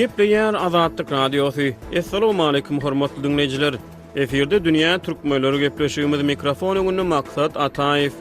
Gepleýär Azatlyk Radiosy. Assalamualaikum hormatly diňleýjiler. Efirde dünýä türkmenleri gepleşigimiz mikrofon öňünde Maksat Ataýew.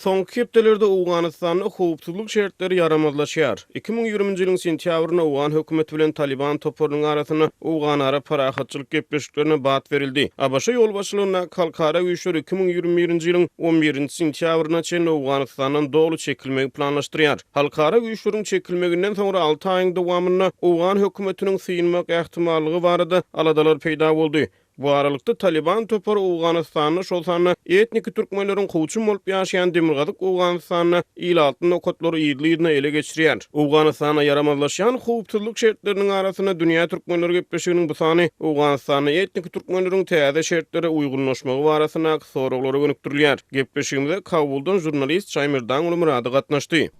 Soňky hepdelerde Owganystanda howpsuzlyk şertleri ýaramazlaşýar. 2020-nji ýylyň sentýabrynda owgan hökümeti bilen Talyban toparynyň arasynda owganara parahatçylyk gepleşiklerine bat berildi. ABŞ ýolbaşçylygyndaky halkara güýçler 2021-nji ýylyň on birinji sentýabryna çenli Owganystandan doly çekilmegi planlaşdyrýar. Halkara güýçleriň çekilmeginden soňra alty aýyň dowamynda owgan hökümetiniň synmak ähtimallygy barada aladalar peýda boldy. Bu aralykda, Talyban topary Owganystanda, şol sanda etniki türkmenleriň kowçum bolup ýaşaýan demirgazyk Owganystanda ilatly nokatlary yzly-yzyna ele geçirýär. Owganystanda ýaramazlaşýan howpsuzlyk şertleriniň arasynda Dünýä türkmenleri gepleşiginiň bu sany Owganystanda etniki türkmenleriň täze şertlere uýgunlaşmagy barasyndaky soraglara gönükdirilýär. Gepleşigimize Kabuldan žurnalist Şaýmerdanguly Myrady gatnaşdy.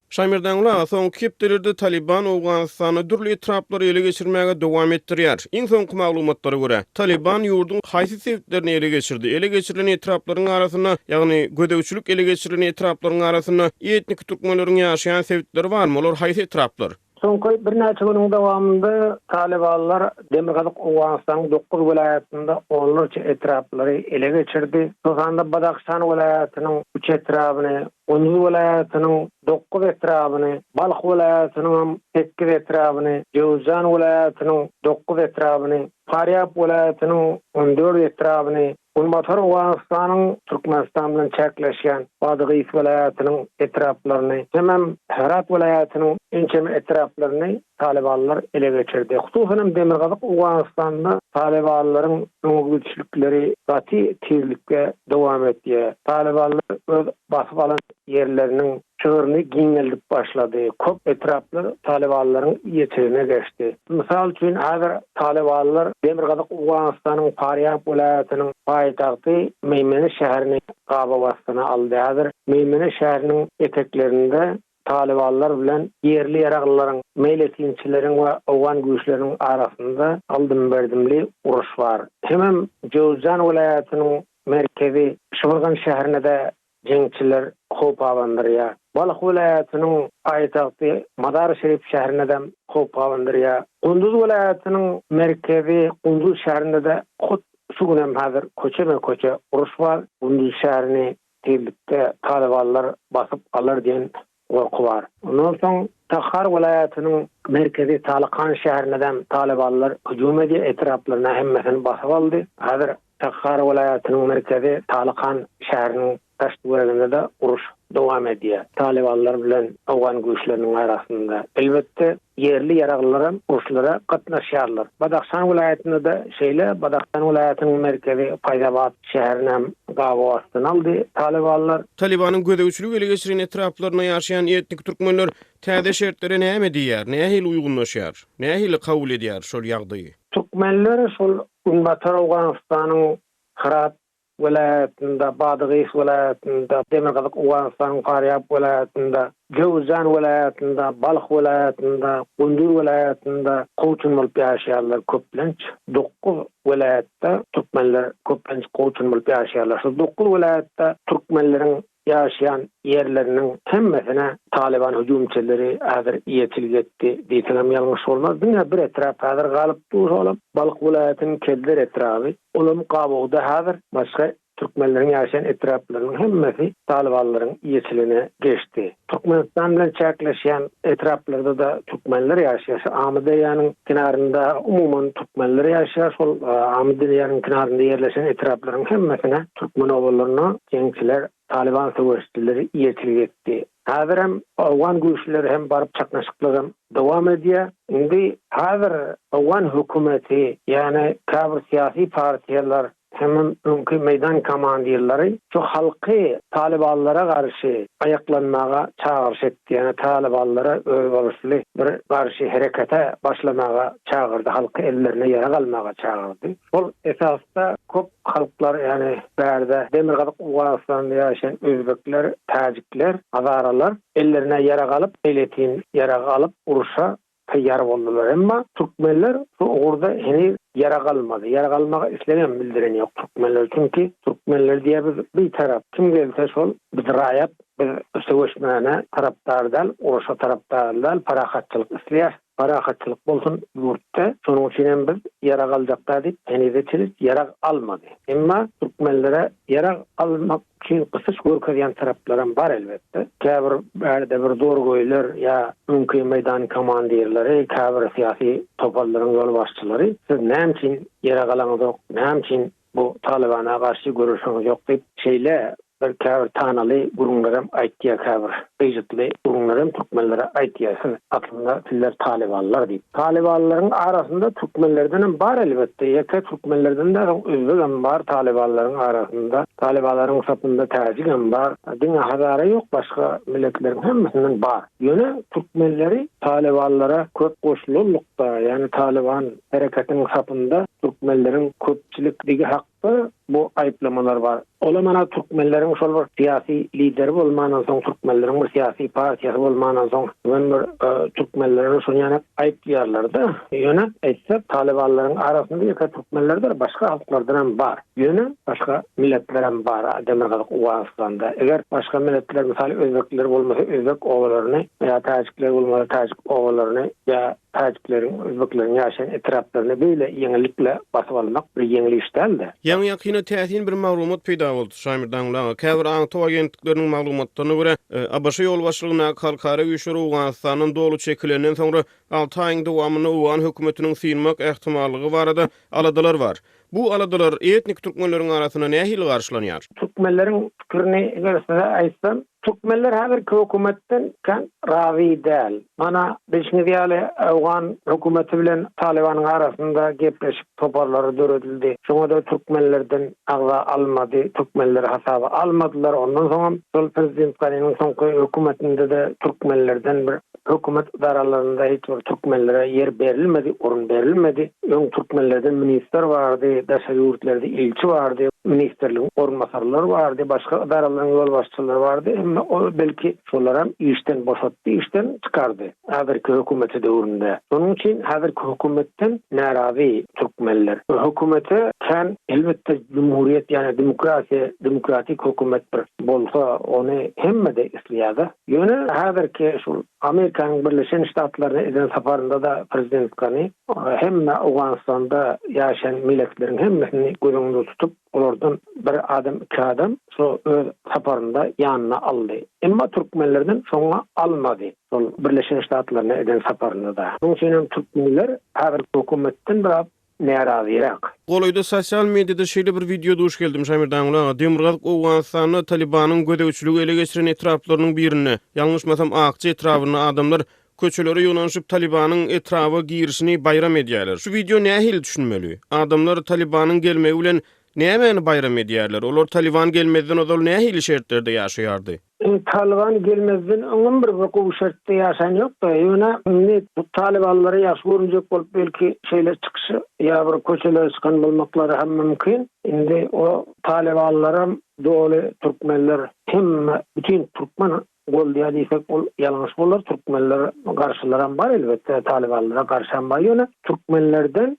Şaýmerdanguly aga, soňky hepdelerde Talyban Owganystanda dürli etraplary ele geçirmäge dowam etdirýär. Iň soňky maglumatlara görä, Talyban ýurduň haýsy sebitlerini ele geçirdi? Ele geçirilen etraplaryň arasynda, ýagny gözegçilik ele geçirilen etraplaryň arasynda etniki türkmenleriň ýaşaýan sebitleri barmy? Olar haýsy etraplar? Soňky birnäçe günüň dowamynda talybanlar demirgazyk Owganystanyň dokuz welaýatynda onlarça etraplary ele geçirdi. Şol sanda Badahşan welaýatynyň üç etrabyny, Gunduz welaýatynyň dokuz etrabyny, Balh welaýatynyňam sekiz etrabyny, Jöwüzjan welaýatynyň dokuz etrabyny, Farýab welaýatynyň on dört etrabyny, Günbatar Owganystanyň Türkmenistan bilen çäkleşýän Badygys welaýatynyň etraplaryny hemem Herat welaýatynyň ençeme etraplaryny talybanlar ele geçirdi. Hususan hem Demirgazyk Owganystanda talybanlaryň öňe gidişlikleri gaty tizlikde dowam etýär. Talybanlar öz basyp alan ýerleriniň çygryny giňeldip başlady. Köp etraplar talybanlaryň eýeçiligine geçdi. Mysal üçin, häzir talybanlar Demirgazyk Owganystanyň Farýab welaýatynyň paýtagty Meýmene şäherini gabaw astyna aldy. Häzir Meýmene şäheriniň eteklerinde talybanlar bilen ýerli ýaraglylaryň, meýletinçileriň we owgan güýçleriniň arasynda aldym-berdimli uruş bar. Hemem Jöwüzjan welaýatynyň merkezi Şybyrgan şäherine-de jeňçiler howp abandyrýar. Balh welaýatynyň paýtagty Mazar-Şerif şäherine-de howp abandyrýar. Gunduz welaýatynyň merkezi Gunduz şäherinde-de hut şu gün hem häzir köçeme-köçe uruş bar. Gunduz şäherini tizlikde talybanlar basyp alar diýen gorky bar. Ondan soň Takhar welaýatynyň merkezi Talykan şäherine-de talybanlar hüjüm edýär, etraplaryna hemmesini basyp aldy. Häzir Takhar welaýatynyň merkezi Talykan şäheriniň daş-töwereginde-de uruş dowam edýär. Talybanlar bilen owgan güýçleriniň arasynda. Elbetde, ýerli ýaraglylaram uruşlara gatnaşýarlar. Badahşan welaýatynda-da şeýle, Badahşan welaýatynyň merkezi Faýzabat şäherinem gabaw astyna aldy talybanlar. Talybanyň gözegçilik ele geçiren etraplarynda ýaşaýan etnik türkmenler täze şertlere näme diýýär, nähili uýgunlaşýar, nähili kabul edýär şol ýagdaýy? Türkmenler şol Günbatar Owganystanyň Hyrat welaýatynda, Badygys welaýatynda, Demirgazyk Owganystanyň Farýab welaýatynda, Jöwüzjan welaýatynda, Balh welaýatynda, Gunduz welaýatynda kowçum bolup ýaşaýarlar köplenç. Dokuz welaýatda türkmenler köplenç kowçum bolup ýaşaýarlar. Şol dokuz welaýatda türkmenleriň ýaşaýan ýerleriniň hemmesine Talyban hüjümçileri häzir eýeçilik etdi diýsegem ýalňyş bolmaz. Diňe bir etrap häzir galyp dur, olam Balh welaýatynyň Kelder etraby. Olam gabawda häzir. Başga türkmenleriň ýaşaýan etraplarynyň hemmesi talybanlaryň eýeçiligine geçdi. Türkmenistan bilen çäkleşýän etraplarda-da türkmenler ýaşaýar. Şu Amyderýanyň kenarynda umuman türkmenler ýaşaýar. Şol Amyderýanyň kenarynda ýerleşen etraplaryň hemmesine türkmen obalaryna jeňçiler, talyban söweşijileri eýeçilik etdi. Häzirem owgan güýçleri hem baryp çaknyşyklaram dowam edýär. Indi häzir owgan hökümeti, ýagny käbir syýasy partiýalar hemem öňki meýdan komandirleri şu halky talybanlara garşy aýaklanmaga çagyryş etdi, ýagny talybanlara özboluşly bir garşy herekete başlamaga çagyrdy, halky ellerine ýarag almaga çagyrdy. Şol esasda köp halklar, ýagny bärde Demirgazyk Owganystanda ýaşaýan özbekler, täjikler, hazaralar ellerine ýarag alyp, meýletin ýarag alyp urşa. taýýar boldular. Emma türkmenler şu ugurda heniz ýarag almady. Ýarag almaga islegem bildiren ýok türkmenler. Çünki türkmenler diýýär biz bitarap, kim gelse şol biz raýat, biz söweşmäne tarapdar däl, uruşa tarapdar däl, parahatçylyk isleýäris. Parahatçylyk bolsun ýurtda, şonuň üçin hem biz ýarag aljak däl diýip, henize çenli ýarag almady. Emma türkmenlere ýarag almak üçin gysyş görkezýän taraplaram bar elbetde. Käbir bärde bir zorgöýler ýa öňki meýdan komandirleri, käbir syýasy toparlaryň ýolbaşçylary siz näme üçin ýarag alaňyzok, näme üçin bu Talybana garşy göreşeňiz ýok diýip, şeýle bir käbir tanaly gürrüňlerem aýtýar käbir gyjytly gürrüňlerem türkmenlere aýtýar siz aslynda sizler talybanlar diýip. Talybanlaryň arasynda türkmenlerdenem bar elbetde ýeke türkmenlerden däl soň özbegem bar talybanlaryň arasynda talybanlaryň sapynda täjigem bar diňe hazara ýok başga milletleriň hemmesinden bar. Ýöne türkmenleri talybanlara köp goşulanlykda ýagny talyban hereketiniň sapynda türkmenleriň köpçülikdigi hakda bu aýyplamalar bar. Olam ana türkmenleriň şol bir syýasy lideri bolmandan soň, türkmenleriň bir syýasy partiýasy bolmandan soň, hem bir türkmenleri şony ýanak aýyplaýarlar-da. Ýöne aýtsak, talybanlaryň arasynda ýeke türkmenler däl, başga halklardanam bar. Ýöne başga milletlerem bar Demirgazyk Owganystanda. Eger başga milletler, mysal özbekler bolmasa özbek obalaryny ýa täjikler bolmasa täjik obalaryny ýa Täjikleriň, özbekleriň ýaşaýan etraplaryny beýle ýeňillik bile basyp almak bir ýeňil iş däldi. Ýaňy-ýakynda täsin bir maglumat peýda boldy, Şamir Daňly aga. Käbir aňtaw agentlikleriniň maglumatlaryna görä, ABŞ ýolbaşçylygyndaky halkara güýçleri Owganystandan doly çekilenden soňra alty aýyň dowamynda owgan hökümetiniň synmak ähtimallygy barada aladalar bar. Bu aladalar etnik türkmenleriň arasynda nähili garşylanýar? Türkmenleriň pikirini eger size aýtsam, Türkmenler häzirki hökümetden kän razy däl. Mana, bilşiňiz ýaly, owgan hökümeti bilen Talybanyň arasynda gepleşik toparlary döredildi. Şoňa-da türkmenlerden agza almady, türkmenleri hasaba almadylar. Ondan soňam şol prezident Ganiniň soňky hökümetinde-de türkmenlerden bir hökümet edaralarynda hiç bir türkmenlere ýer berilmedi, orun berilmedi. Öň türkmenlerden ministr bardy, daşary ýurtlarda ilçi bardy, ministrligiň orunbasarlary bardy, başga edaralaryň ýolbaşçylary bardy. Emma ol belki şolaram işden boşatdy, işden çykardy häzirki hökümeti döwründe. Şonuň üçin häzirki hökümetden närazy türkmenler. Hökümete kän elbetde jumhuriýet ýagny demokratiýa, demokratik hökümet bir bolsa ony hemme-de isleýär-de. Ýöne häzirki şul Amerikanyň Birleşen Ştatlaryna eden saparynda-da prezident Gani hemme Owganystanda ýaşaýan milletleriň hemmesini göz öňünde tutup, olardan bir adam, iki adam şo öz saparynda ýanyna aldy. Emma türkmenlerden şoňa almady şol Birleşen Ştatlaryna eden saparynda-da. Şonuň üçin hem türkmenler häzirki hökümetden biraz närazyrak. Golaýda sosial mediada şeýle bir wideo duş geldim, Şamir Daňly aga, Demirgazyk Owganystanda Talybanyň gözegçiligi ele geçiren etraplarynyň birinde, ýalňyşmasam Akja etrabynda adamlar köçelere ýygnanyşyp Talybanyň etraba girişini baýram edýärler. Şu wideo nähili düşünmeli? Adamlar Talybanyň gelmegi bilen nämäni baýram edýärler? Olar Talyban gelmezden ozal nähili şertlerde ýaşaýardy? Talyban gelmezden öňem bir gowy şertde ýaşan ýok-da, ýöne indi bu talybanlara ýagşy görünjek bolup belki şeýle çykyş ýa bir köçelere çykan bolmaklary hem mümkin. Indi o talybanlaram doly türkmenler hemme bütin türkmen goldaýar diýsek ol ýalňyş bolar. Türkmenler garşylaram bar elbetde talybanlara garşam bar ýöne türkmenlerden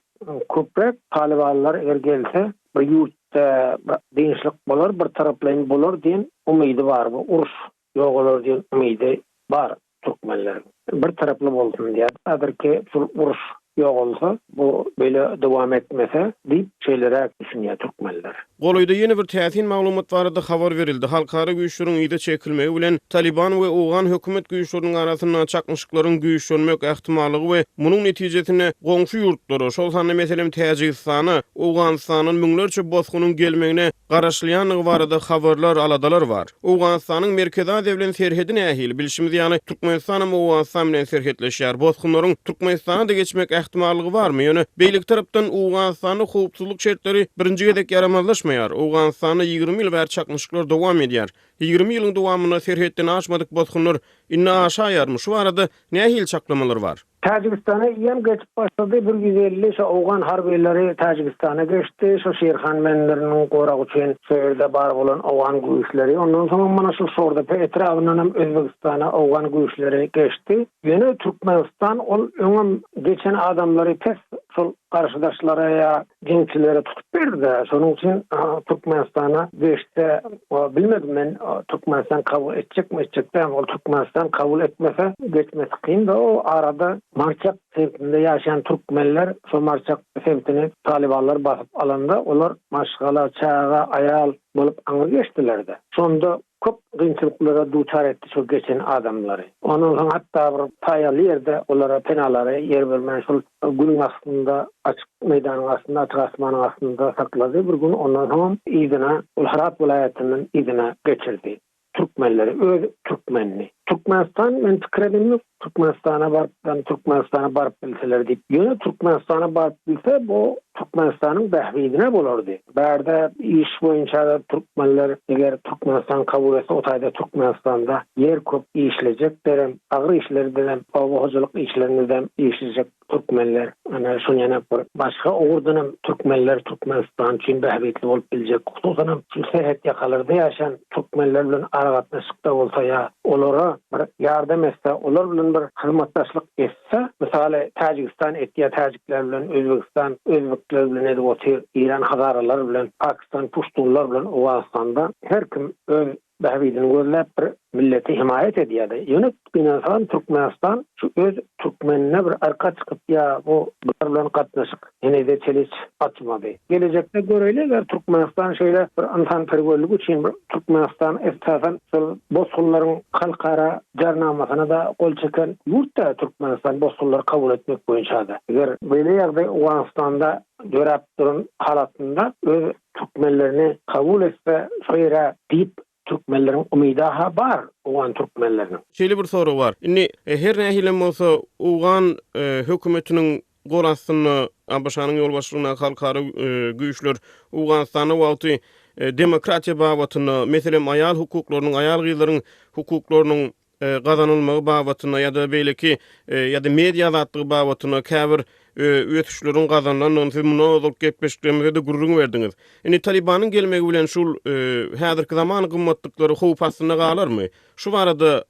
köpräk talybanlar eger gelse bir ýurtda bir dynçlyk bolar, bir taraplaýyn bolar diýen umydy bar. Bu uruş ýogalar diýen umydy bar türkmenleriň. Bir taraply bolsun diýýär. Häzirki şul uruş ýogalsa, bu beýle dowam etmese diýip şeýleräk düşünýär türkmenler. Golaýda ýene bir täsin maglumat barada habar berildi, halkara güýçleriň yza çekilmegi bilen, Talyban we owgan hökümet güýçleriniň arasynda çaknyşyklaryň güýçlenmek ähtimallygy we munuň netijesinde goňşy ýurtlara, şol sanda, meselem, Täjigistana Owganystandan müňlerçe bosgunyň gelmegine garaşylýandygy barada habarlar, aladalar bar. Owganystanyň Merkezi Aziýa bilen serhedi nähili? Bilşimiz ýaly, Türkmenistanam Owganystan bilen serhetleşýär. Bosgunlaryň Türkmenistana-da geçmek ähtimallygy barmy? Ýöne, beýleki tarapdan, Owganystanda howpsuzlyk şertleri birinji gezek ýaramazlaşmaýar. Owganystanda 20 ýyl bäri çaknyşyklar dowam edýär. 20 ýylyň dowamynda serhetden aşmadyk bosgunlar indi aşaýarmy? Şu barada nähili çaklamalar bar? Täjigistana eýýäm geçip başlady, 150 şo owgan harbylary Täjigistana geçdi, şo Şirhan menleriniň goragy üçin şo ýerde bar bolan owgan güýçleri, ondan soňam mana şu Şordepe etrabyndanam Özbegistana owgan güýçleri geçdi. Ýöne Türkmenistan ol öňem geçen adamlary pes şol garşydaşlara ýa jeňçilere tutup berdi-dä, şonuň üçin Türkmenistana geçse, bilmedim men Türkmenistan kabul etjekmi, etjek dälmi, ol Türkmenistan kabul etmese geçmesi kyn-da, o arada Marçak sebitinde ýaşaýan türkmenler şo Marçak sebitini talybanlar basyp alanda olar maşgala, çaga, aýal bolup aňry geçdiler-de. Şonda köp kynçylyklara duçar etdi şol geçen adamlary. Ondan soň hatda bir saýaly ýerde olara penalara ýer bermän şol günüň astynda açyk meýdanyň astynda açyk asmanyň astynda saklady bir gün ondan soňam yzyna ol Hyrat welaýatyndan yzyna geçirdi türkmenleri öz türkmenini. Türkmenistan men pikir edemok Türkmenistana baryp ýagny Türkmenistana baryp bilseler diýip. Ýöne Türkmenistana baryp bilse bu Türkmenistanyň bähbidine bolardy. Bärde iş boýunça-da türkmenler eger Türkmenistan kabul etse o taýda Türkmenistanda ýer köp işlejek derem agyr işlerdenem oba hojalyk işlerindedem işlejek Türkmenler ana şonýanak bir başga ugurdanam türkmenler Türkmenistan üçin bähbitli bolup biljek hususanam şu serhet ýakalarda ýaşan türkmenler bilen aragatnaşykda bolsa ýa olara bir ýardam etse olar bilen bir hyzmatdaşlyk etse mysaly Täjigistan etýä täjikler bilen Özbegistan özbekler bilen edip otyr Iran hazaralar bilen Pakistan puştunlar bilen Owganystanda her kim öz bähbidini gözläp bir milleti hemaýat edýärdi. Ýöne gynansagam Türkmenistan şu öz türkmenine bir arka çykyp ýa bu bular bilen gatnaşyk henize çeliç açmady. Gelejekde göreýli eger Türkmenistan şeýle bir ynsanperwerlik üçin bir Türkmenistan esasan şol bosgunlaryň halkara jarnamasyna-da gol çeken ýurt-da Türkmenistan bosgunlary kabul etmek boýunça-da. Eger beýle ýagdaý Owganystanda döräp duran halatynda öz Türkmenlerini kabul etse şo ýere diýip türkmenleriň umyda-ha bar owgan türkmenleriniň. Şeýle bir sorag bar. Indi her nähilem bolsa owgan hökümetiniň gol astynda ABŞ-nyň ýolbaşçylygyndaky halkara güýçler Owganystanda wagty demokratiýa babatynda, meselem aýal hukuklarynyň, aýal-gyzlaryň hukuklarynyň gazanylmagy babatynda ýa-da beýleki ýa-da media azatlygy babatynda käbir ösüşleriň gazanylandygyny siz mundan ozalky gepleşiklerimizde-de gürrüň berdiňiz. Indi Talibanyň gelmegi bilen şul häzirki zaman gymmatlyklary howp astynda galarmy? Şu barada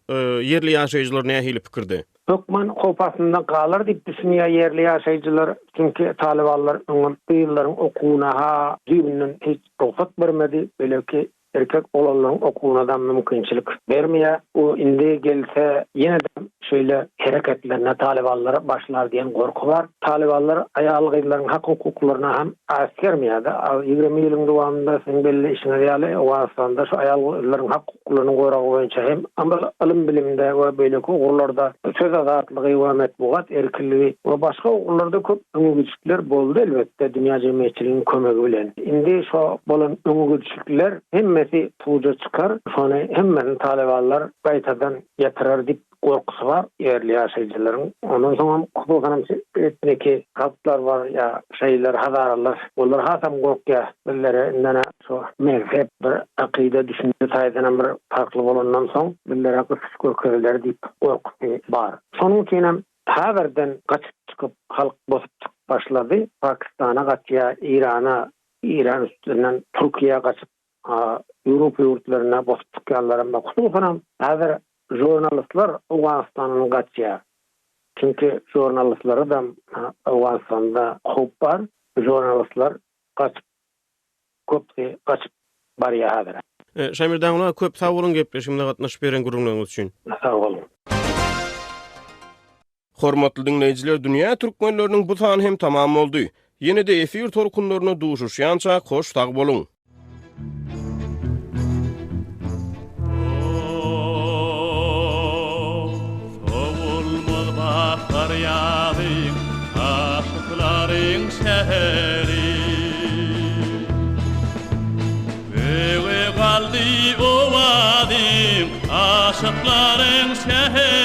ýerli ýaşaýjylar nähili pikirde? Hökman howp astynda galar diýip düşünýär ýerli ýaşaýjylar. Çünki talybanlar öňem gyzlaryň okuwyna-ha düýbünden hiç rugsat bermedi. Beýleki Erkek oglanlaryň okuwynada mümkinçilik bermeýär. Bu indi gelse ýene-de şeýle hereketlerine talybanlar başlar diýen gorky bar. Talybanlar aýal-gyzlaryň hak-hukuklaryna hem äsgermeýär-de. 20 ýylyň dowamynda siziň belli işiňiz ýaly Owganystanda şu aýal-gyzlaryň hak-hukuklarynyň goragy boýunça hem ylym-bilimde we beýleki ugurlarda söz azatlygy we metbugat erkinligi we başga ugurlarda köp öňegidişlikler boldy elbetde dünýä jemgyýetçiliginiň kömegi bilen. Indi şo bolan öňegidişlikler hemmesi puja çykar, şony hemmesini talybanlar gaýtadan ýatyrar diýip gorkusy bar ýerli ýaşaýjylaryň. Ondan soňam hususanam etniki halklar bar ýa şeýler hazaralar olar hasam gorkýar bizlere indena şo mezhep bir akyda düşünje taýdanam bir parhly bolandan soň bizlere gysyş görkeziler diýip gorkusy bar. Şonuň üçinem Häzirden gaçyp çykyp halk bosup çykyp başlady. Pakistana gaçýar, Irana, Iran üstünden Türkiýä gaçyp Ýewropa ýurtlaryna bosup çykýanlaram bar. Hususanam häzir žurnalistler Owganystandan gaçýar. Çünki žurnalistleredem Owganystanda howp bar. Žurnalistler gaçyp köpüsi gaçyp barýar häzir. Şamirdan aga köp sag boluň gepleşigimize gatnaşyp beren gürrüňleriňiz üçin. Sag boluň. Hormatly diňleýjiler Dünýä Türkmenleriniň bu sany hem tamam boldy. Ýene-de efir tolkunlarynda duşuşýançak hoş sag boluň. Sowulmaz bahar ýazyň, aşyklaryň şäheri. Göge galdy owazyň, aşyklaryň şäheri.